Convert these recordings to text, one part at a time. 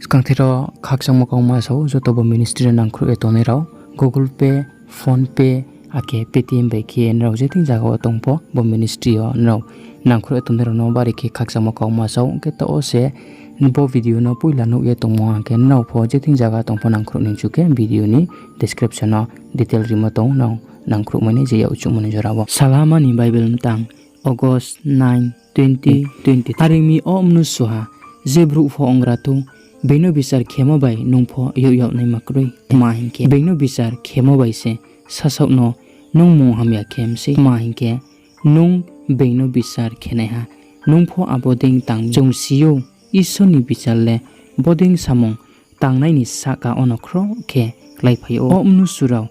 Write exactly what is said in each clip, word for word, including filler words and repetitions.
Skangthe rao khakchangmo kauma sa ou, joto bo ministry no nangkhruh ye tongnai rao, Google Pay, PhonePe, akhe Paytm bai khe nrao je thing zaga wo tong pho, bo ministry yo nrao nangkhruh ye tongnai rao no bari khe khakchangmo kauma sa ou. Hing khe taoh wo se bo video no poila nuh ye tongmo hing khe nrao pho je thing zaga tong pho nangkhruh ni chu khe video ni description no detail rimo tong, nrao nangkhruhmai nai je yakchuhmo ni jora wo. Salama ni Bible mtang, August nine, twenty twenty. Are ong mi, o mnusu ha, je brouh pho onggra thou, being no bichar khemo bai nung pho youh yag naima kroi. Tma hing khe, being no bichar khemo bai se sasaoh no nung mung hamya khe mi sei. Tma hing khe, nung being no bichar khenaiha, nung pho abo dei tang mi. Chung si ou, Isor ni bichar le bodei samung tangnai ni sahka wo no khroh khe kláiphai ou. O mnusu rao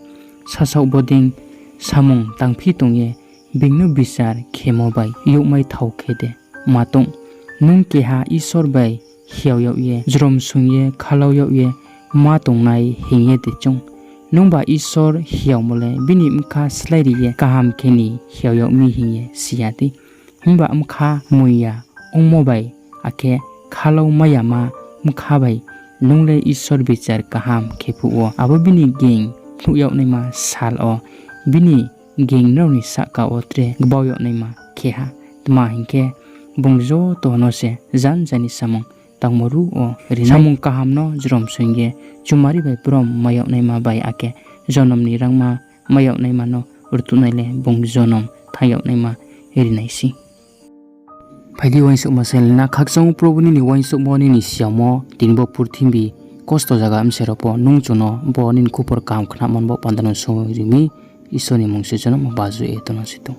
sasaoh bodei samung tangphi tong ye, being no bichar khemo bai youhmai thao khe de ma tong? Nung keha Isor bai hiao yag ye, jrom soing ye, khalau yag ye ma tongnai hing ye de choung? Nungba Isor hiaomo le bini bkha sláiri ye kaham khe ni hiao yag mi hing ye si ya dei? Himba bkha moing ya ongmo bai, akhe khalau mai yama bkha bai nung le Isor bichar kaham khe phuh wo, abo bini ging phnuh yag naima sal wo, bini ging nrao ni sahka wo tre gbau yag naima khe ha. Tma hing khe, bung joto no se janja ni samung tangmo ruh wo ri nai. Samung kaham no jrom soing ye, chumari bai brom mai yag naima bai, akhe jonom ni rangma mai yag naima no rtuhnai le bung jonom thanng yag naima ri nai sei. Phai di, uaingsouhma sainglai na. Khakchang ou Probu nini uaingsouhmo, nini siyaomo, tini bo purthimbi kosto zaga bse rao pho nung chung no bo nini khupor kaham khnamo ni bo panda no soi ri mi. Isor ni mmung se jonom baju ye tong no se tong.